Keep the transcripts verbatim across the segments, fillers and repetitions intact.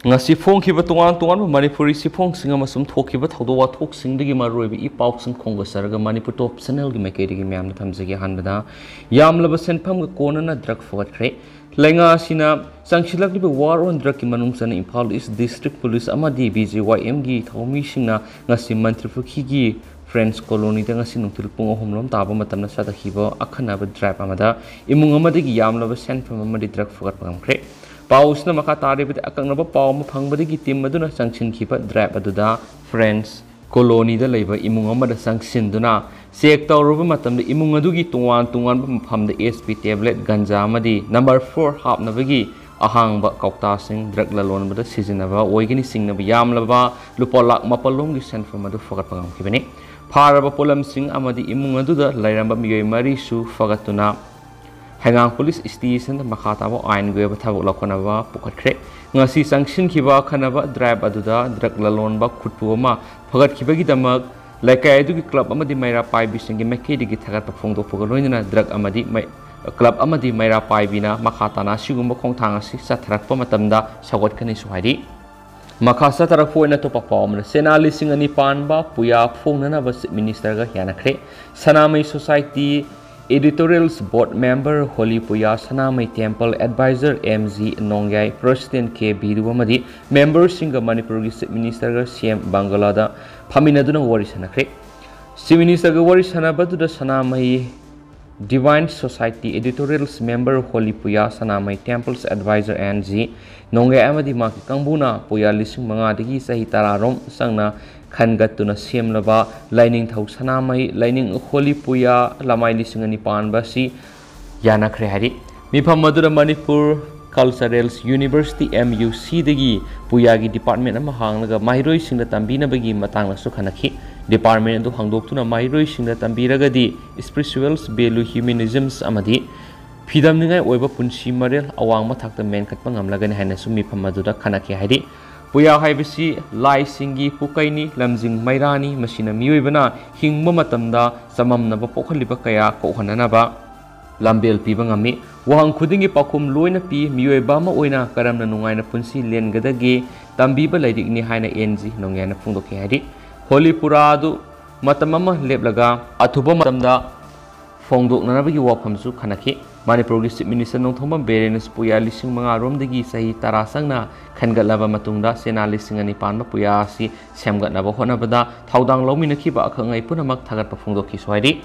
ꯉꯁꯤ ꯐꯣꯡꯈꯤꯕ ꯇꯣꯉꯥꯟ ꯇꯣꯉꯥꯟꯕ ꯃꯅꯤꯄꯨꯔꯤ ꯆꯦꯐꯣꯡꯁꯤꯡ ꯑꯃꯁꯨꯡ ꯊꯣꯛꯈꯤꯕ ꯊꯧꯗꯣꯛ ꯋꯥꯊꯣꯛꯁꯤꯡꯗꯒꯤ ꯃꯔꯨꯑꯣꯏꯕ ꯏ ꯄꯥꯎꯁꯤꯡ ꯈꯣꯝꯒꯠꯆꯔꯒ ꯃꯅꯤꯄꯨꯔ ꯇꯣꯞ ꯆꯦꯅꯦꯜꯒꯤ ꯃꯥꯏꯀꯩꯗꯒꯤ ꯃꯌꯥꯝꯗ ꯊꯝꯖꯒꯦ꯫ ꯑꯍꯥꯟꯕꯗ, ꯌꯥꯝꯂꯕ ꯁꯦꯟꯐꯝꯒ ꯀꯣꯟꯅꯅ ꯗ꯭ꯔꯒ ꯐꯒꯠꯈ꯭ꯔꯦ꯫ ꯂꯩꯉꯥꯛ ꯑꯁꯤꯅ ꯆꯪꯁꯤꯜꯂꯛꯂꯤꯕ ꯋꯥꯔ ꯑꯣꯟ ꯗ꯭ꯔꯒꯀꯤ ꯃꯅꯨꯡ ꯆꯟꯅ ꯏꯝꯐꯥꯜ ꯏꯁ ꯗꯤꯁꯇ꯭ꯔꯤꯛ ꯄꯨꯂꯤꯁ ꯑꯃꯗꯤ ꯕꯤ ꯖꯦ ꯋꯥꯏ ꯑꯦꯝꯒꯤ ꯊꯧꯃꯤꯁꯤꯡꯅ ꯉꯁꯤ ꯃꯟꯇ꯭ꯔꯤ ꯄꯨꯈ꯭ꯔꯤꯒꯤ ꯐ꯭ꯔꯦꯟꯁ ꯀꯣꯂꯣꯅꯤꯗ ꯉꯁꯤ ꯅꯨꯡꯊꯤꯜ ꯄꯨꯡ ꯑꯍꯨꯝ ꯂꯣꯝ ꯇꯥꯕ ꯃꯇꯝꯗ ꯆꯠꯊꯈꯤꯕ ꯑꯈꯟꯅꯕ ꯗ꯭ꯔꯥꯏꯚ ꯑꯃꯗ ꯏꯃꯨꯡ ꯑꯃꯗꯒꯤ ꯌꯥꯝꯂꯕ ꯁꯦꯟꯐꯝ ꯑꯃꯗꯤ ꯗ꯭ꯔꯒ ꯐꯒꯠꯄ ꯉꯝꯈ꯭ꯔꯦ꯫ ꯄꯥꯎ ꯑꯁꯤꯅ ꯃꯈꯥ ꯇꯥꯔꯤꯕꯗꯤ ꯑꯀꯛꯅꯕ ꯄꯥꯎ ꯑꯃ ꯐꯪꯕꯗꯒꯤ ꯇꯤꯝ ꯑꯗꯨꯅ ꯆꯪꯁꯤꯟꯈꯤꯕ ꯗ꯭ꯔꯥꯏꯚ ꯑꯗꯨꯗ ꯐ꯭ꯔꯦꯟꯁ ꯀꯣꯂꯣꯅꯤꯗ ꯂꯩꯕ ꯏꯃꯨꯡ ꯑꯃꯗ ꯆꯪꯁꯤꯟꯗꯨꯅ ꯆꯦꯛ ꯇꯧꯔꯨꯕ ꯃꯇꯝꯗ ꯏꯃꯨꯡ ꯑꯗꯨꯒꯤ ꯇꯣꯉꯥꯟ ꯇꯣꯉꯥꯟꯕ ꯃꯐꯝꯗ ꯑꯦꯁ ꯄꯤ ꯇꯦꯕ꯭ꯂꯦꯠ, ꯒꯟꯖꯥ ꯑꯃꯗꯤ ꯅꯝꯕꯔ ꯐꯣꯔ ꯍꯥꯞꯅꯕꯒꯤ ꯑꯍꯥꯡꯕ ꯀꯧꯇꯥꯁꯤꯡ ꯗ꯭ꯔꯒ ꯂꯂꯣꯟꯕꯗ ꯁꯤꯖꯤꯟꯅꯕ ꯑꯣꯏꯒꯅꯤ ꯆꯤꯡꯅꯕ ꯌꯥꯝꯂꯕ ꯂꯨꯄꯥ ꯂꯥꯈ ꯃꯥꯄꯜ ꯂꯣꯝꯒꯤ ꯁꯦꯟꯐꯝ ꯑꯗꯨ ꯐꯒꯠꯄ ꯉꯝꯈꯤꯕꯅꯤ꯫ ꯐꯥꯔꯕ ꯄꯣꯠꯂꯝꯁꯤꯡ ꯑꯃꯗꯤ ꯏꯃꯨꯡ ꯑꯗꯨꯗ ꯂꯩꯔꯝꯕ ꯃꯤꯑꯣꯏ ꯃꯔꯤꯁꯨ ꯐꯒꯠꯇꯨꯅ ꯍꯩꯉꯥꯡ ꯄꯨꯂꯤꯁ ꯁ꯭ꯇꯦꯁꯟꯗ ꯃꯈꯥ ꯇꯥꯕ ꯑꯥꯏꯟꯒꯤ ꯑꯣꯏꯕ ꯊꯕꯛ ꯂꯧꯈꯠꯅꯕ ꯄꯨꯈꯠꯈ꯭ꯔꯦ꯫ ꯉꯁꯤ ꯆꯪꯁꯤꯟꯈꯤꯕ ꯑꯈꯟꯅꯕ ꯗ꯭ꯔꯥꯏꯚ ꯑꯗꯨꯗ ꯗ꯭ꯔꯒ ꯂꯂꯣꯟꯕ ꯈꯨꯠꯄꯨ ꯑꯃ ꯐꯒꯠꯈꯤꯕꯒꯤꯗꯃꯛ ꯂꯩꯀꯥꯏ ꯑꯗꯨꯒꯤ ꯀ꯭ꯂꯕ ꯑꯃꯗꯤ ꯃꯩꯔꯥ ꯄꯥꯏꯕꯤꯁꯤꯡꯒꯤ ꯃꯥꯏꯀꯩꯗꯒꯤ ꯊꯥꯒꯠꯄ ꯐꯣꯡꯗꯣꯛꯄꯒ ꯂꯣꯏꯅꯅ ꯗ꯭ꯔꯒ ꯑꯃꯗꯤ ꯃꯩ-, ꯀ꯭ꯂꯕ ꯑꯃꯗꯤ ꯃꯩꯔꯥ ꯄꯥꯏꯕꯤꯅ ꯃꯈꯥ ꯇꯥꯅ ꯑꯁꯤꯒꯨꯝꯕ ꯈꯣꯡꯊꯥꯡ ꯑꯁꯤ ꯆꯠꯊꯔꯛꯄ ꯃꯇꯝꯗ ꯁꯧꯒꯠꯀꯅꯤꯁꯨ ꯍꯥꯏꯔꯤ꯫ ꯃꯈꯥ ꯆꯠꯊꯔꯛꯄ ꯑꯣꯏꯅ ꯑꯇꯣꯞꯄ ꯄꯥꯎ ꯑꯃꯗ, ꯆꯦꯅꯥ ꯂꯤꯁꯤꯡ ꯑꯅꯤ ꯄꯥꯟꯕ ꯄꯨꯌꯥ ꯐꯣꯡꯅꯅꯕ ꯆꯤꯐ ꯃꯤꯅꯤꯁꯇꯔꯒ ꯌꯥꯅꯈ꯭ꯔꯦ꯫ Sanamahi society editorials board member holy Puya, Sanamahi temple advisor M G Nongyai, president K Bidu ꯑꯃꯗꯤ ꯃꯦꯝꯕꯔꯁꯤꯡꯒ ꯃꯅꯤꯄꯨꯔꯒꯤ ꯆꯤꯐ ꯃꯤꯅꯤꯁꯇꯔꯒ ꯁꯤ ꯑꯦꯝ ꯕꯪꯒꯂꯥꯗ ꯐꯝꯃꯤꯟꯅꯗꯨꯅ ꯋꯥꯔꯤ ꯁꯥꯟꯅꯈ꯭ꯔꯦ꯫ ꯆꯤꯐ ꯃꯤꯅꯤꯁꯇꯔꯒ ꯋꯥꯔꯤ ꯁꯥꯟꯅꯕꯗꯨꯗ Sanamahi divine society editorials member holy Puya, Sanamahi temples advisor N G Nongyai ꯑꯃꯗꯤ ꯃꯍꯥꯛꯀꯤ ꯀꯥꯡꯕꯨꯅ ꯄꯨꯌꯥ ꯂꯤꯁꯤꯡ ꯃꯉꯥꯗꯒꯤ ꯆꯍꯤ ꯇꯔꯥꯔꯣꯝ ꯆꯪꯅ ꯈꯟꯒꯠꯇꯨꯅ ꯁꯦꯝꯂꯕ ꯂꯥꯏꯅꯤꯡꯊꯧ ꯁꯅꯥꯃꯍꯤ ꯂꯥꯏꯅꯤꯡ ꯍꯣꯂꯤ ꯄꯨꯌꯥ ꯂꯃꯥꯏ ꯂꯤꯁꯤꯡ ꯑꯅꯤ ꯄꯥꯟꯕ ꯑꯁꯤ ꯌꯥꯅꯈ꯭ꯔꯦ ꯍꯥꯏꯔꯤ꯫ ꯃꯤꯐꯝ ꯑꯗꯨꯗ Manipur cultural university, M U ꯁꯤꯗꯒꯤ ꯄꯨꯌꯥꯒꯤ ꯗꯤꯄꯥꯔꯠꯃꯦꯟ ꯑꯃ ꯍꯥꯡꯂꯒ ꯃꯍꯩꯔꯣꯏꯁꯤꯡꯗ ꯇꯝꯕꯤꯅꯕꯒꯤ ꯃꯇꯥꯡꯗꯁꯨ ꯈꯟꯅꯈꯤ꯫ ꯗꯤꯄꯥꯔꯠꯃꯦꯟ ꯑꯗꯨ ꯍꯥꯡꯗꯣꯛꯇꯨꯅ ꯃꯍꯩꯔꯣꯏꯁꯤꯡꯗ ꯇꯝꯕꯤꯔꯒꯗꯤ spirituals value, humanisms ꯑꯃꯗꯤ ꯐꯤꯗꯝꯅꯤꯡꯉꯥꯏ ꯑꯣꯏꯕ ꯄꯨꯟꯁꯤ ꯃꯔꯦꯜ ꯑꯋꯥꯡꯕ ꯊꯥꯛꯇ ꯃꯦꯟꯈꯠꯄ ꯉꯝꯂꯒꯅꯤ ꯍꯥꯏꯅꯁꯨ ꯃꯤꯐꯝ ꯑꯗꯨꯗ ꯈꯟꯅꯈꯤ ꯍꯥꯏꯔꯤ꯫ ꯄꯨꯌꯥ ꯍꯥꯏꯕꯁꯤ ꯂꯥꯏꯁꯤꯡꯒꯤ ꯄꯨꯀꯩꯅꯤ, ꯂꯝꯖꯤꯡ ꯃꯩꯔꯥꯅꯤ, ꯃꯁꯤꯅ ꯃꯤꯑꯣꯏꯕꯅ ꯍꯤꯡꯕ ꯃꯇꯝꯗ ꯆꯃꯝꯅꯕ ꯄꯣꯛꯍꯜꯂꯤꯕ ꯀꯌꯥ ꯀꯣꯛꯍꯟꯅꯅꯕ ꯂꯝꯕꯦꯜ ꯄꯤꯕ ꯉꯝꯃꯤ꯫ ꯋꯥꯍꯪ ꯈꯨꯗꯤꯡꯒꯤ ꯄꯥꯎꯈꯨꯝ ꯂꯣꯏꯅ ꯄꯤ꯫ ꯃꯤꯑꯣꯏꯕ ꯑꯃ ꯑꯣꯏꯅ ꯀꯔꯝꯅ ꯅꯨꯡꯉꯥꯏꯅ ꯄꯨꯟꯁꯤ ꯂꯦꯟꯒꯗꯒꯦ ꯇꯝꯕꯤꯕ ꯂꯥꯏꯔꯤꯛꯅꯤ ꯍꯥꯏꯅ ꯑꯦꯟ ꯖꯤ ꯅꯣꯡꯌꯥꯏꯅ ꯐꯣꯡꯗꯣꯛꯈꯤ ꯍꯥꯏꯔꯤ꯫ ꯍꯣꯂꯤ ꯄꯨꯔꯥ ꯑꯗꯨ ꯃꯇꯝ ꯑꯃ ꯂꯦꯞꯂꯒ ꯑꯊꯨꯕ ꯃꯇꯝꯗ ꯐꯣꯡꯗꯣꯛꯅꯅꯕꯒꯤ ꯋꯥꯐꯝꯁꯨ ꯈꯟꯅꯈꯤ꯫ ꯃꯅꯤꯄꯨꯔꯒꯤ ꯆꯤꯐ ꯃꯤꯅꯤꯁꯇꯔ ꯅꯣꯡꯊꯣꯝꯕꯝ ꯕꯤꯔꯦꯟꯅꯁꯨ ꯄꯨꯌꯥ ꯂꯤꯁꯤꯡ ꯃꯉꯥ ꯔꯣꯝꯗꯒꯤ ꯆꯍꯤ ꯇꯔꯥ ꯆꯪꯅ ꯈꯟꯒꯠꯂꯕ ꯃꯇꯨꯡꯗ ꯆꯦꯅꯥ ꯂꯤꯁꯤꯡ ꯑꯅꯤ ꯄꯥꯟꯕ ꯄꯨꯌꯥ ꯑꯁꯤ ꯁꯦꯝꯒꯠꯅꯕ ꯍꯣꯠꯅꯕꯗ ꯊꯧꯗꯥꯡ ꯂꯧꯃꯤꯟꯅꯈꯤꯕ ꯑꯈꯪ ꯑꯍꯩ ꯄꯨꯝꯅꯃꯛ ꯊꯥꯒꯠꯄ ꯐꯣꯡꯗꯣꯛꯈꯤꯁꯨ ꯍꯥꯏꯔꯤ꯫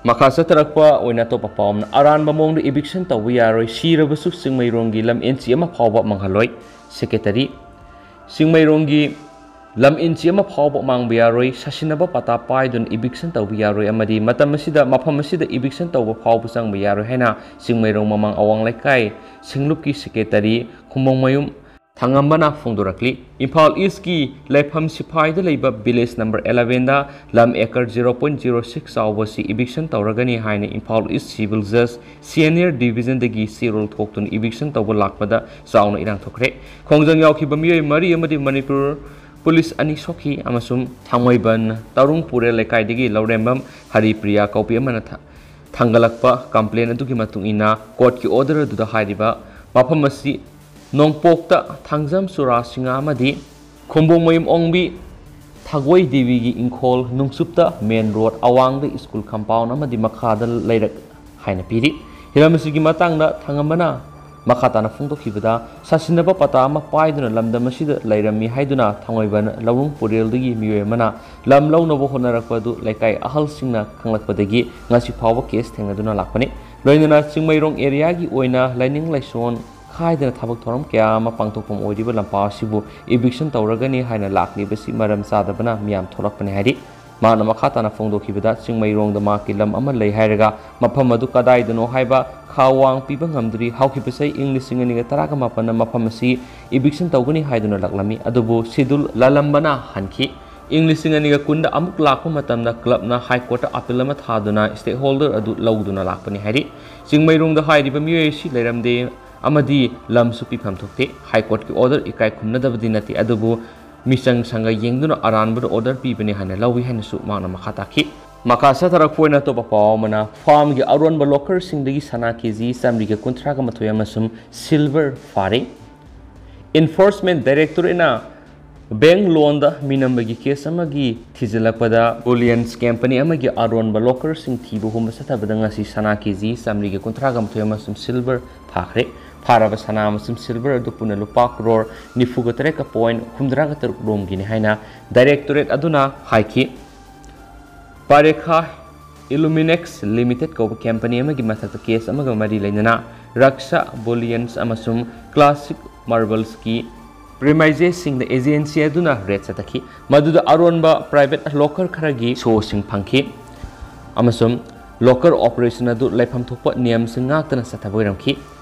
ꯃꯈꯥ ꯆꯠꯊꯔꯛꯄ ꯑꯣꯏꯅ ꯑꯇꯣꯞꯄ ꯄꯥꯎ ꯑꯃꯅ, ꯑꯔꯥꯟꯕ ꯃꯑꯣꯡꯗ ꯏꯚꯤꯛꯁꯟ ꯇꯧꯕ ꯌꯥꯔꯣꯏ, ꯁꯤꯔꯕꯁꯨ ꯆꯤꯡꯃꯩꯔꯣꯡꯒꯤ ꯂꯝ ꯏꯟꯆꯤ ꯑꯃ ꯐꯥꯎꯕ ꯃꯥꯡꯍꯜꯂꯣꯏ꯫ ꯁꯦꯀ꯭ꯔꯦꯇꯔꯤ, ꯆꯤꯡꯃꯩꯔꯣꯡꯒꯤ ꯂꯝ ꯏꯟꯆꯤ ꯑꯃ ꯐꯥꯎꯕ ꯃꯥꯡꯕ ꯌꯥꯔꯣꯏ, ꯁꯥꯁꯤꯟꯅꯕ ꯄꯇꯥ ꯄꯥꯏꯗꯨꯅ ꯏꯚꯤꯛꯁꯟ ꯇꯧꯕ ꯌꯥꯔꯣꯏ ꯑꯃꯗꯤ ꯃꯇꯝ ꯑꯁꯤꯗ ꯃꯐꯝ ꯑꯁꯤꯗ ꯏꯚꯤꯛꯁꯟ ꯇꯧꯕ ꯐꯥꯎꯕ ꯆꯪꯕ ꯌꯥꯔꯣꯏ ꯍꯥꯏꯅ ꯆꯤꯡꯃꯩꯔꯣꯡ ꯃꯃꯥꯡ ꯑꯋꯥꯡ ꯂꯩꯀꯥꯏ ꯁꯤꯡꯂꯨꯞꯀꯤ ꯁꯦꯀ꯭ꯔꯦꯇꯔꯤ ꯈꯨꯝꯕꯣꯡꯃꯌꯨꯝ ꯊꯥꯡꯉꯝꯕꯅ ꯐꯣꯡꯗꯣꯔꯛꯂꯤ꯫ ꯏꯝꯐꯥꯜ ꯏꯁꯀꯤ ꯂꯩꯐꯝ ꯁꯤꯐꯥꯏꯗ ꯂꯩꯕ ꯚꯤꯂꯦꯖ ꯅꯝꯕꯔ ꯑꯦꯂꯦꯚꯦꯟꯗ ꯂꯝ acre zero point zero six ꯆꯥꯎꯕ ꯑꯁꯤ ꯏꯚꯤꯛꯁꯟ ꯇꯧꯔꯒꯅꯤ ꯍꯥꯏꯅ ꯏꯝꯐꯥꯜ ꯏꯁ ꯁꯤꯚꯤꯜ ꯖꯁ ꯁꯤꯅꯤꯌꯔ ꯗꯤꯚꯤꯖꯟꯗꯒꯤ ꯆꯦꯔꯣꯜ ꯊꯣꯛꯇꯨꯅ ꯏꯚꯤꯛꯁꯟ ꯇꯧꯕ ꯂꯥꯛꯄꯗ ꯆꯥꯎꯅ ꯏꯔꯥꯡ ꯊꯣꯛꯈ꯭ꯔꯦ꯫ ꯈꯣꯡꯖꯪ ꯌꯥꯎꯈꯤꯕ ꯃꯤꯑꯣꯏ ꯃꯔꯤ ꯑꯃꯗꯤ ꯃꯅꯤꯄꯨꯔ ꯄꯨꯂꯤꯁ ꯑꯅꯤ ꯁꯣꯛꯈꯤ ꯑꯃꯁꯨꯡ ꯊꯥꯡꯃꯩꯕꯟ ꯇꯔꯨꯡ ꯄꯨꯔꯦꯜ ꯂꯩꯀꯥꯏꯗꯒꯤ ꯂꯧꯔꯦꯝꯕꯝ ꯍꯔꯤꯄ꯭ꯔꯤꯌꯥ ꯀꯧꯕꯤ ꯑꯃꯅ ꯊ-, ꯊꯥꯡꯒꯠꯂꯛꯄ ꯀꯝꯄ꯭ꯂꯦꯟ ꯑꯗꯨꯒꯤ ꯃꯇꯨꯡ ꯏꯟꯅ ꯀꯣꯔꯠꯀꯤ ꯑꯣꯔꯗꯔ ꯑꯗꯨꯗ ꯍꯥꯏꯔꯤꯕ ꯃꯐꯝ ꯑꯁꯤ ꯅꯣꯡꯄꯣꯛꯇ ꯊꯥꯡꯖꯝ ꯆꯨꯔꯥ ꯁꯤꯡꯍ ꯑꯃꯗꯤ ꯈꯣꯡꯕꯣꯡꯃꯌꯨꯝ ꯑꯣꯡꯕꯤ ꯊꯥꯒꯣꯏ ꯗꯦꯕꯤꯒꯤ ꯏꯪꯈꯣꯜ, ꯅꯣꯡꯆꯨꯞꯇ ꯃꯦꯟ ꯔꯣꯗ, ꯑꯋꯥꯡꯗ ꯁ꯭ꯀꯨꯜ ꯀꯝꯄꯥꯎꯟ ꯑꯃꯗꯤ ꯃꯈꯥꯗ ꯂꯩꯔꯛ ꯍꯥꯏꯅ ꯄꯤꯔꯤ꯫ ꯍꯤꯔꯝ ꯑꯁꯤꯒꯤ ꯃꯇꯥꯡꯗ ꯊꯥꯡꯉꯝꯕꯅ ꯃꯈꯥ ꯇꯥꯅ ꯐꯣꯡꯗꯣꯛꯈꯤꯕꯗ, ꯁꯥꯁꯤꯟꯅꯕ ꯄꯇꯥ ꯑꯃ ꯄꯥꯏꯗꯨꯅ ꯂꯝꯗꯝ ꯑꯁꯤꯗ ꯂꯩꯔꯝꯃꯤ ꯍꯥꯏꯗꯨꯅ ꯊꯥꯡꯃꯩꯕꯟ ꯂꯧꯔꯨꯡ ꯄꯨꯔꯦꯜꯗꯒꯤ ꯃꯤꯑꯣꯏ ꯑꯃꯅ ꯂꯝ ꯂꯧꯅꯕ ꯍꯣꯠꯅꯔꯛꯄ ꯑꯗꯨ ꯂꯩꯀꯥꯏ ꯑꯍꯜꯁꯤꯡꯅ ꯈꯪꯂꯛꯄꯗꯒꯤ ꯉꯁꯤ ꯐꯥꯎꯕ ꯀꯦꯁ ꯊꯦꯡꯅꯗꯨꯅ ꯂꯥꯛꯄꯅꯤ꯫ ꯂꯣꯏꯅꯅ ꯆꯤꯡꯃꯩꯔꯣꯡ ꯑꯦꯔꯤꯌꯥꯒꯤ ꯑꯣꯏꯅ ꯂꯥꯏꯅꯤꯡ ꯂꯥꯏꯁꯣꯟ ꯈꯥꯏꯗꯅ ꯊꯕꯛ ꯊꯧꯔꯝ ꯀꯌꯥ ꯑꯃ ꯄꯥꯡꯊꯣꯛꯐꯝ ꯑꯣꯏꯔꯤꯕ ꯂꯝꯄꯥꯛ ꯑꯁꯤꯕꯨ ꯏꯚꯤꯛꯁꯟ ꯇꯧꯔꯒꯅꯤ ꯍꯥꯏꯅ ꯂꯥꯛꯂꯤꯕꯁꯤ ꯃꯔꯝ ꯆꯥꯗꯕꯅ ꯃꯤꯌꯥꯝ ꯊꯣꯛꯂꯛꯄꯅꯤ ꯍꯥꯏꯔꯤ꯫ ꯃꯍꯥꯛꯅ ꯃꯈꯥ ꯇꯥꯅ ꯐꯣꯡꯗꯣꯛꯈꯤꯕꯗ, ꯆꯤꯡꯃꯩꯔꯣꯡꯗ ꯃꯍꯥꯛꯀꯤ ꯂꯝ ꯑꯃ ꯂꯩ ꯍꯥꯏꯔꯒ ꯃꯐꯝ ꯑꯗꯨ ꯀꯗꯥꯏꯗꯅꯣ ꯍꯥꯏꯕ ꯈꯥ ꯋꯥꯡ ꯄꯤꯕ ꯉꯝꯗ꯭ꯔꯤ꯫ ꯍꯧꯈꯤꯕ ꯆꯍꯤ ꯏꯪ ꯂꯤꯁꯤꯡ ꯑꯅꯤꯒ ꯇꯔꯥꯒ ꯃꯥꯄꯟꯅ ꯃꯐꯝ ꯑꯁꯤ ꯏꯚꯤꯛꯁꯟ ꯇꯧꯒꯅꯤ ꯍꯥꯏꯗꯨꯅ ꯂꯥꯛꯂꯝꯃꯤ, ꯑꯗꯨꯕꯨ ꯁꯤꯗꯨꯜ ꯂꯥꯜꯂꯝꯕꯅ ꯍꯟꯈꯤ꯫ ꯏꯪ ꯂꯤꯁꯤꯡ ꯑꯅꯤꯒ ꯀꯨꯟꯗ ꯑꯃꯨꯛ ꯂꯥꯛꯄ ꯃꯇꯝꯗ ꯀ꯭ꯂꯕꯅ ꯍꯥꯏ ꯀꯣꯔꯠꯇ ꯑꯄꯤꯜ ꯑꯃ ꯊꯥꯗꯨꯅ ꯁ꯭ꯇꯦꯛꯍꯣꯜꯗꯔ ꯑꯗꯨ ꯂꯧꯗꯨꯅ ꯂꯥꯛꯄꯅꯤ ꯍꯥꯏꯔꯤ꯫ ꯆꯤꯡꯃꯩꯔꯣꯡꯗ ꯍꯥꯏꯔꯤꯕ ꯃꯤꯑꯣꯏ ꯑꯁꯤ ꯂꯩꯔꯝꯗꯦ ꯑꯃꯗꯤ ꯂꯝꯁꯨ ꯄꯤꯐꯝ ꯊꯣꯛꯇꯦ꯫ ꯍꯥꯏ ꯀꯣꯔꯠꯀꯤ ꯑꯣꯔꯗꯔ ꯏꯀꯥꯏ ꯈꯨꯝꯅꯗꯕꯗꯤ ꯅꯠꯇꯦ, ꯑꯗꯨꯕꯨ ꯃꯤꯆꯪ ꯁꯪꯒ ꯌꯦꯡꯗꯨꯅ ꯑꯔꯥꯟꯕꯗ ꯑꯣꯔꯗꯔ ꯄꯤꯕꯅꯤ ꯍꯥꯏꯅ ꯂꯧꯏ ꯍꯥꯏꯅꯁꯨ ꯃꯍꯥꯛꯅ ꯃꯈꯥ ꯇꯥꯈꯤ꯫ ꯃꯈꯥ ꯆꯠꯊꯔꯛꯄ ꯑꯣꯏꯅ ꯑꯇꯣꯞꯄ ꯄꯥꯎ ꯑꯃꯅ, ꯐꯥꯔꯝꯒꯤ ꯑꯔꯣꯟꯕ ꯂꯣꯀꯔꯁꯤꯡꯗꯒꯤ ꯁꯅꯥ ꯀꯦ ꯖꯤ ꯆꯥꯃꯔꯤꯒ ꯀꯨꯟꯊ꯭ꯔꯥꯒ ꯃꯥꯊꯣꯏ ꯑꯃꯁꯨꯡ ꯁꯤꯜꯚꯔ ꯐꯥꯔꯦ꯫ Enforcement Directorate-ꯅ ꯕꯦꯡ ꯂꯣꯟꯗ ꯃꯤꯅꯝꯕꯒꯤ ꯀꯦꯁ ꯑꯃꯒꯤ ꯊꯤꯖꯤꯜꯂꯛꯄꯗ, ꯕꯨꯂꯤꯌꯟꯁ ꯀꯝꯄꯅꯤ ꯑꯃꯒꯤ ꯑꯔꯣꯟꯕ ꯂꯣꯀꯔꯁꯤꯡ ꯊꯤꯕ ꯍꯨꯝꯕ ꯆꯠꯊꯕꯗ ꯉꯁꯤ ꯁꯅꯥ ꯀꯦ ꯖꯤ ꯆꯥꯃꯔꯤꯒ ꯀꯨꯟꯊ꯭ꯔꯥꯒ ꯃꯥꯊꯣꯏ ꯑꯃꯁꯨꯡ ꯁꯤꯜꯚꯔ ꯐꯥꯈ꯭ꯔꯦ꯫ ꯐꯥꯔꯕ ꯁꯅꯥ ꯑꯃꯁꯨꯡ ꯁꯤꯜꯚꯔ ꯑꯗꯨ ꯄꯨꯟꯅ ꯂꯨꯄꯥ ꯀ꯭ꯔꯣꯔ ꯅꯤꯐꯨꯒ ꯇꯔꯦꯠꯀ ꯄꯣꯏꯟ ꯍꯨꯝꯗ꯭ꯔꯥꯒ ꯇꯔꯨꯛ ꯔꯣꯝꯒꯤꯅꯤ ꯍꯥꯏꯅ ꯗꯥꯏꯔꯦꯛꯇꯣꯔꯦꯠ ꯑꯗꯨꯅ ꯍꯥꯏꯈꯤ꯫ ꯄꯥꯔꯦꯈꯥ ꯏꯂꯨꯃꯤꯅꯦꯛꯁ ꯂꯤꯃꯤꯇꯦꯗ ꯀꯧꯕ ꯀꯝꯄꯅꯤ ꯑꯃꯒꯤ ꯃꯊꯛꯇ ꯀꯦꯁ ꯑꯃꯒ ꯃꯔꯤ ꯂꯩꯅꯅ ꯔꯛꯁꯥ ꯕꯨꯂꯤꯌꯟꯁ ꯑꯃꯁꯨꯡ ꯀ꯭ꯂꯥꯁꯤꯛ ꯃꯥꯔꯕꯜꯁꯀꯤ ꯄ꯭ꯔꯤꯃꯥꯏꯖꯦꯁꯁꯤꯡꯗ ꯑꯦꯖꯦꯟꯁꯤ ꯑꯗꯨꯅ ꯔꯦꯗ ꯆꯠꯊꯈꯤ꯫ ꯃꯗꯨꯗ ꯑꯔꯣꯟꯕ ꯄ꯭ꯔꯥꯏꯚꯦꯠ ꯂꯣꯀꯔ ꯈꯔꯒꯤ ꯁꯣꯁꯤꯡ ꯐꯪꯈꯤ ꯑꯃꯁꯨꯡ ꯂꯣꯀꯔ ꯑꯣꯄꯔꯦꯁꯟ ꯑꯗꯨ ꯂꯩꯐꯝ ꯊꯣꯛꯄ ꯅꯤꯌꯝꯁꯤꯡ ꯉꯥꯛꯇꯅ ꯆꯠꯊꯕ ꯑꯣꯏꯔꯝꯈꯤ꯫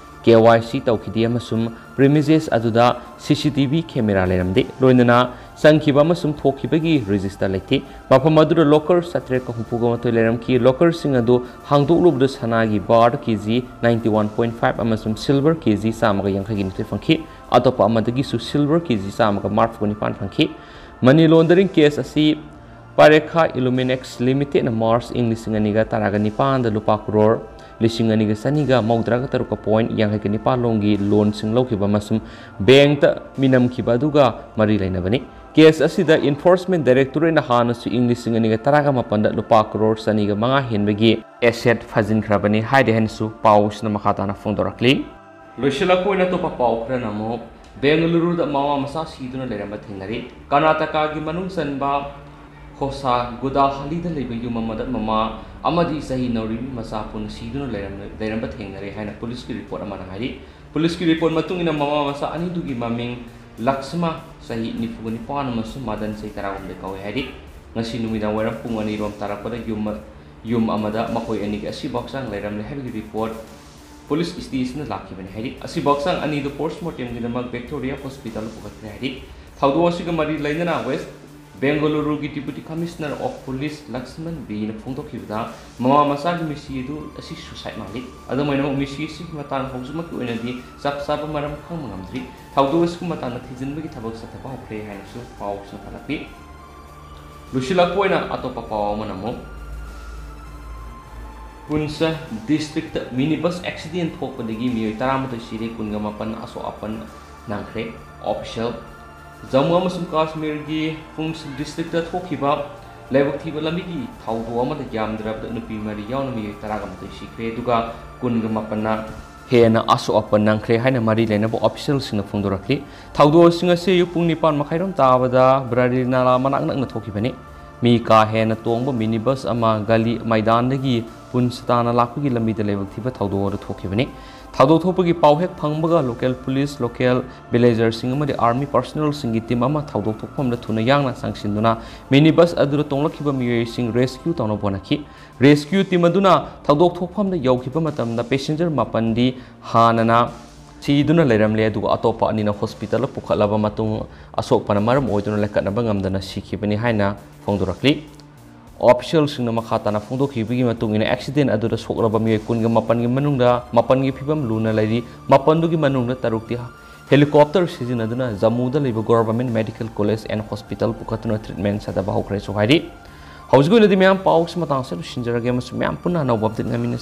ꯀꯦ ꯋꯥꯏ ꯁꯤ ꯇꯧꯈꯤꯗꯦ ꯑꯃꯁꯨꯡ ꯄ꯭ꯔꯤꯃꯤꯖꯦꯁ ꯑꯗꯨꯗ ꯁꯤ ꯁꯤ ꯇꯤ ꯚꯤ ꯀꯦꯃꯦꯔꯥ ꯂꯩꯔꯝꯗꯦ, ꯂꯣꯏꯅꯅ ꯆꯪꯈꯤꯕ ꯑꯃꯁꯨꯡ ꯊꯣꯛꯈꯤꯕꯒꯤ ꯔꯦꯖꯤꯁꯇꯔ ꯂꯩꯇꯦ꯫ ꯃꯐꯝ ꯑꯗꯨꯗ ꯂꯣꯀꯔ ꯆꯥꯇ꯭ꯔꯦꯠꯀ ꯍꯨꯝꯐꯨꯒ ꯃꯥꯊꯣꯏ ꯂꯩꯔꯝꯈꯤ꯫ ꯂꯣꯀꯔꯁꯤꯡ ꯑꯗꯨ ꯍꯥꯡꯗꯣꯛꯂꯨꯕꯗ ꯁꯅꯥꯒꯤ bar K G ninety one point five ꯑꯃꯁꯨꯡ ꯁꯤꯜꯚꯔ ꯀꯦ ꯖꯤ ꯆꯥꯝꯃꯒ ꯌꯥꯡꯈꯩꯒ ꯅꯤꯊꯣꯏ ꯐꯪꯈꯤ꯫ ꯑꯇꯣꯞꯄ ꯑꯃꯗꯒꯤꯁꯨ ꯁꯤꯜꯚꯔ ꯀꯦ ꯖꯤ ꯆꯥꯝꯃꯒ ꯃꯔꯤꯐꯨ ꯅꯤꯄꯥꯟ ꯐꯪꯈꯤ꯫ ꯃꯅꯤ ꯂꯣꯟꯗꯔꯤꯡ ꯀꯦꯁ ꯑꯁꯤ ꯄꯥꯔꯦꯈꯥ ꯏꯂꯨꯃꯤꯅꯦꯛꯁ ꯂꯤꯃꯤꯇꯦꯗꯅ ꯃꯥꯔꯆ ꯏꯪ ꯂꯤꯁꯤꯡ ꯑꯅꯤꯒ ꯇꯔꯥꯒ ꯅꯤꯄꯥꯟꯗ ꯂꯨꯄꯥ ꯀ꯭ꯔꯣꯔ ꯂꯤꯁꯤꯡ ꯑꯅꯤꯒ ꯆꯅꯤꯒ ꯃꯧꯗ꯭ꯔꯥꯒ ꯇꯔꯨꯛꯀ ꯄꯣꯏꯟ ꯌꯥꯡꯈꯩꯒ ꯅꯤꯄꯥꯟ ꯂꯣꯝꯒꯤ ꯂꯣꯟꯁꯤꯡ ꯂꯧꯈꯤꯕ ꯑꯃꯁꯨꯡ ꯕꯦꯡꯛꯇ ꯃꯤꯅꯝꯈꯤꯕ ꯑꯗꯨꯒ ꯃꯔꯤ ꯂꯩꯅꯕꯅꯤ꯫ ꯀꯦꯁ ꯑꯁꯤꯗ ꯏꯟꯐꯣꯔꯁꯃꯦꯟ ꯗꯥꯏꯔꯦꯛꯇꯣꯔꯦꯠꯅ ꯍꯥꯟꯅꯁꯨ ꯏꯪ ꯂꯤꯁꯤꯡ ꯑꯅꯤꯒ ꯇꯔꯥꯒ ꯃꯥꯄꯟꯗ ꯂꯨꯄꯥ ꯀ꯭ꯔꯣꯔ ꯆꯅꯤꯒ ꯃꯉꯥ ꯍꯦꯟꯕꯒꯤ ꯑꯦꯁꯦꯠ ꯐꯥꯖꯤꯟꯈ꯭ꯔꯕꯅꯤ ꯍꯥꯏꯔꯤ ꯍꯥꯏꯅꯁꯨ ꯄꯥꯎꯁꯤꯅ ꯃꯈꯥ ꯇꯥꯅ ꯐꯣꯡꯗꯣꯔꯛꯂꯤ꯫ ꯂꯣꯏꯁꯤꯜꯂꯛꯄ ꯑꯣꯏꯅ ꯑꯇꯣꯞꯄ ꯄꯥꯎ ꯈꯔꯅ ꯑꯃꯨꯛ, ꯕꯦꯡꯒꯂꯨꯔꯨꯗ ꯃꯃꯥ ꯃꯆꯥ ꯁꯤꯗꯨꯅ ꯂꯩꯔꯝꯕ ꯊꯦꯡꯅꯔꯤ꯫ ꯀꯔꯅꯥꯇꯀꯥꯒꯤ ꯃꯅꯨꯡ ꯆꯟꯕ ꯍꯣꯁꯥꯒꯨꯗꯥꯍꯜꯂꯤꯗ ꯂꯩꯕ ꯌꯨꯝ ꯑꯃꯗ ꯃꯃꯥ ꯑꯃꯗꯤ ꯆꯍꯤ ꯅꯧꯔꯤꯕꯤ ꯃꯆꯥ ꯄꯨꯟꯅ ꯁꯤꯗꯨꯅ ꯂꯩꯔꯝ-, ꯂꯩꯔꯝꯕ ꯊꯦꯡꯅꯔꯦ ꯍꯥꯏꯅ ꯄꯨꯂꯤꯁꯀꯤ ꯔꯤꯄꯣꯔꯠ ꯑꯃꯅ ꯍꯥꯏꯔꯤ꯫ ꯄꯨꯂꯤꯁꯀꯤ ꯔꯤꯄꯣꯔꯠ ꯃꯇꯨꯡ ꯏꯟꯅ, ꯃꯃꯥ ꯃꯆꯥ ꯑꯅꯤꯗꯨꯒꯤ ꯃꯃꯤꯡ ꯂꯛꯁꯃꯥ, ꯆꯍꯤ ꯅꯤꯐꯨꯒ ꯅꯤꯄꯥꯟ, ꯑꯃꯁꯨꯡ ꯃꯗꯟ, ꯆꯍꯤ ꯇꯔꯥꯍꯨꯝꯗꯣꯏ ꯀꯧꯏ ꯍꯥꯏꯔꯤ꯫ ꯉꯁꯤ ꯅꯨꯃꯤꯗꯥꯡ ꯋꯥꯏꯔꯝ ꯄꯨꯡ ꯑꯅꯤ ꯔꯣꯝ ꯇꯥꯔꯛꯄꯗ ꯌꯨꯝ, ꯌꯨꯝ ꯑꯃꯗ ꯃꯈꯣꯏ ꯑꯅꯤꯒꯤ ꯑꯁꯤꯕ ꯍꯛꯆꯥꯡ ꯂꯩꯔꯝꯂꯦ ꯍꯥꯏꯕꯒꯤ ꯔꯤꯄꯣꯔꯠ ꯄꯨꯂꯤꯁ ꯁ꯭ꯇꯦꯁꯟꯗ ꯂꯥꯛꯈꯤꯕꯅꯤ ꯍꯥꯏꯔꯤ꯫ ꯑꯁꯤꯕ ꯍꯛꯆꯥꯡ ꯑꯅꯤꯗꯨ ꯄꯣꯁꯠꯃꯣꯔꯇꯦꯝꯒꯤꯗꯃꯛ ꯚꯤꯛꯇꯣꯔꯤꯌꯥ ꯍꯣꯁꯄꯤꯇꯥꯜꯗ ꯄꯨꯈꯠꯈ꯭ꯔꯦ ꯍꯥꯏꯔꯤ꯫ ꯊꯧꯗꯣꯛ ꯑꯁꯤꯒ ꯃꯔꯤ ꯂꯩꯅꯅ ꯋꯦꯁ ꯕꯦꯡꯒꯂꯨꯔꯨꯒꯤ Deputy Commissioner of Police Lakshman ꯕꯤꯅ ꯐꯣꯡꯗꯣꯛꯈꯤꯕꯗ, ꯃꯃꯥ ꯃꯆꯥꯒꯤ ꯃꯤꯁꯤ ꯑꯗꯨ ꯑꯁꯤ suicide ꯃꯥꯜꯂꯤ꯫ ꯑꯗꯨꯝ ꯑꯣꯏꯅꯃꯛ, ꯃꯤꯁꯤ ꯑꯁꯤꯒꯤ ꯃꯇꯥꯡꯗ ꯍꯧꯖꯤꯛꯃꯛꯀꯤ ꯑꯣꯏꯅꯗꯤ ꯆꯞ ꯆꯥꯕ ꯃꯔꯝ ꯈꯪꯕ ꯉꯝꯗ꯭ꯔꯤ꯫ ꯊꯧꯗꯣꯛ ꯑꯁꯤꯒꯤ ꯃꯇꯥꯡꯗ ꯊꯤꯖꯤꯟꯕꯒꯤ ꯊꯕꯛ ꯆꯠꯊꯕ ꯍꯧꯈ꯭ꯔꯦ ꯍꯥꯏꯅꯁꯨ ꯄꯥꯎ ꯆꯨꯝꯈꯠꯂꯛꯂꯤ꯫ ꯂꯣꯏꯁꯤꯜꯂꯛꯄ ꯑꯣꯏꯅ ꯑꯇꯣꯞꯄ ꯄꯥꯎ ꯑꯃꯅ ꯑꯃꯨꯛ, ꯄꯨꯟꯁ ꯗꯤꯁꯇ꯭ꯔꯤꯛꯇ ꯃꯤꯅꯤ ꯕꯁ ꯑꯦꯛꯁꯤꯗꯦꯟ ꯊꯣꯛꯄꯗꯒꯤ ꯃꯤꯑꯣꯏ ꯇꯔꯥꯃꯥꯊꯣꯏ ꯁꯤꯔꯦ, ꯀꯨꯟꯒ ꯃꯥꯄꯟ ꯑꯁꯣꯛ ꯑꯄꯟ ꯅꯪꯈ꯭ꯔꯦ꯫ ꯑꯣꯐꯤꯁꯤꯌꯦꯜ꯫ ꯖꯝꯃꯨ ꯑꯃꯁꯨꯡ ꯀꯥꯁꯃꯤꯔꯒꯤ ꯄꯨꯟꯁ ꯗꯤꯁꯇ꯭ꯔꯤꯛꯇ ꯊꯣꯛꯈꯤꯕ ꯂꯥꯏꯕꯛ ꯊꯤꯕ ꯂꯝꯕꯤꯒꯤ ꯊꯧꯗꯣꯛ ꯑꯃꯗ ꯌꯥꯝꯗ꯭ꯔꯕꯗ ꯅꯨꯄꯤ ꯃꯔꯤ ꯌꯥꯎꯅ ꯃꯤꯑꯣꯏ ꯇꯔꯥꯒ ꯃꯥꯊꯣꯏ ꯁꯤꯈ꯭ꯔꯦ, ꯑꯗꯨꯒ ꯀꯨꯟꯒ ꯃꯥꯄꯟꯅ ꯍꯦꯟꯅ ꯑꯁꯣꯛ ꯑꯄꯟ ꯅꯪꯈ꯭ꯔꯦ ꯍꯥꯏꯅ ꯃꯔꯤ ꯂꯩꯅꯕ ꯑꯣꯐꯤꯁꯤꯌꯦꯜꯁꯤꯡꯅ ꯐꯣꯡꯗꯣꯔꯛꯂꯤ꯫ ꯊꯧꯗꯣꯛꯁꯤꯡ ꯑꯁꯤ ꯑꯌꯨꯛ ꯄꯨꯡ ꯅꯤꯄꯥꯟ ꯃꯈꯥꯏꯔꯣꯝ ꯇꯥꯕꯗ ꯕ꯭ꯔꯥꯔꯤ ꯅꯥꯂꯥ ꯃꯅꯥꯛ ꯅꯛꯅ ꯊꯣꯛꯈꯤꯕꯅꯤ꯫ ꯃꯤ ꯀꯥ ꯍꯦꯟꯅ ꯇꯣꯡꯕ ꯃꯤꯅꯤ ꯕꯁ ꯑꯃ ꯒꯂꯤ ꯃꯩꯗꯥꯟꯗꯒꯤ ꯄꯨꯟꯁ ꯇꯥꯅ ꯂꯥꯛꯄꯒꯤ ꯂꯝꯕꯤꯗ ꯂꯥꯏꯕꯛ ꯊꯤꯕ ꯊꯧꯗꯣꯛ ꯑꯗꯨ ꯊꯣꯛꯈꯤꯕꯅꯤ꯫ ꯊꯧꯗꯣꯛ ꯊꯣꯛꯄꯒꯤ ꯄꯥꯎ ꯍꯦꯛ ꯐꯪꯕꯒ ꯂꯣꯀꯦꯜ ꯄꯨꯂꯤꯁ, ꯂꯣꯀꯦꯜ ꯚꯤꯂꯦꯖꯔꯁꯤꯡ ꯑꯃꯗꯤ ꯑꯥꯔꯃꯤ ꯄꯥꯔꯁꯣꯅꯦꯜꯁꯤꯡꯒꯤ ꯇꯤꯝ ꯑꯃ ꯊꯧꯗꯣꯛ ꯊꯣꯛꯐꯝꯗ ꯊꯨꯅ ꯌꯥꯡꯅ ꯆꯪꯁꯤꯟꯗꯨꯅ ꯃꯤꯅꯤ ꯕꯁ ꯑꯗꯨꯗ ꯇꯣꯡꯂꯛꯈꯤꯕ ꯃꯤꯑꯣꯏꯁꯤꯡ ꯔꯦꯁꯀ꯭ꯌꯨ ꯇꯧꯅꯕ ꯍꯣꯠꯅꯈꯤ꯫ ꯔꯦꯁꯀ꯭ꯌꯨ ꯇꯤꯝ ꯑꯗꯨꯅ ꯊꯧꯗꯣꯛ ꯊꯣꯛꯐꯝꯗ ꯌꯧꯈꯤꯕ ꯃꯇꯝꯗ ꯄꯦꯁꯦꯟꯖꯔ ꯃꯥꯄꯟꯗꯤ ꯍꯥꯟꯅꯅ ꯁꯤꯗꯨꯅ ꯂꯩꯔꯝꯂꯦ, ꯑꯗꯨꯒ ꯑꯇꯣꯞꯄ ꯑꯅꯤꯅ ꯍꯣꯁꯄꯤꯇꯥꯜꯗ ꯄꯨꯈꯠꯂꯕ ꯃꯇꯨꯡ ꯑꯁꯣꯛꯄꯅ ꯃꯔꯝ ꯑꯣꯏꯗꯨꯅ ꯂꯥꯏꯀꯠꯅꯕ ꯉꯝꯗꯅ ꯁꯤꯈꯤꯕꯅꯤ ꯍꯥꯏꯅ ꯐꯣꯡꯗꯣꯔꯛꯂꯤ꯫ ꯑꯣꯐꯤꯁꯤꯌꯦꯜꯁꯤꯡꯅ ꯃꯈꯥ ꯇꯥꯅ ꯐꯣꯡꯗꯣꯛꯈꯤꯕꯒꯤ ꯃꯇꯨꯡ ꯏꯟꯅ ꯑꯦꯛꯁꯤꯗꯦꯟ ꯑꯗꯨꯗ ꯁꯣꯛꯂꯕ ꯃꯤꯑꯣꯏ ꯀꯨꯟꯒ ꯃꯥꯄꯟꯒꯤ ꯃꯅꯨꯡꯗ ꯃꯥꯄꯟꯒꯤ ꯐꯤꯕꯝ ꯂꯨꯅ ꯂꯩꯔꯤ꯫ ꯃꯥꯄꯟꯗꯨꯒꯤ ꯃꯅꯨꯡꯗ ꯇꯔꯨꯛꯇꯤ ꯍꯦꯂꯤꯀꯣꯞꯇꯔ ꯁꯤꯖꯤꯟꯅꯗꯨꯅ ꯖꯝꯃꯨꯗ ꯂꯩꯕ government medical college and hospital ꯄꯨꯈꯠꯇꯨꯅ ꯇ꯭ꯔꯤꯠꯃꯦꯟꯠ ꯆꯠꯊꯕ ꯍꯧꯈ꯭ꯔꯦꯁꯨ ꯍꯥꯏꯔꯤ꯫ ꯍꯧꯖꯤꯛꯀꯤ ꯑꯣꯏꯅꯗꯤ ꯃꯌꯥꯝ ꯄꯥꯎꯁꯤ ꯃꯇꯥꯡꯁꯤꯗ ꯂꯣꯏꯁꯤꯟꯖꯔꯒꯦ ꯑꯃꯁꯨꯡ ꯃꯌꯥꯝ ꯄꯨꯟꯅ ꯑꯅꯧꯕ ꯑꯞꯗꯦꯠ ꯉꯥꯏꯃꯤꯟꯅꯁꯤ꯫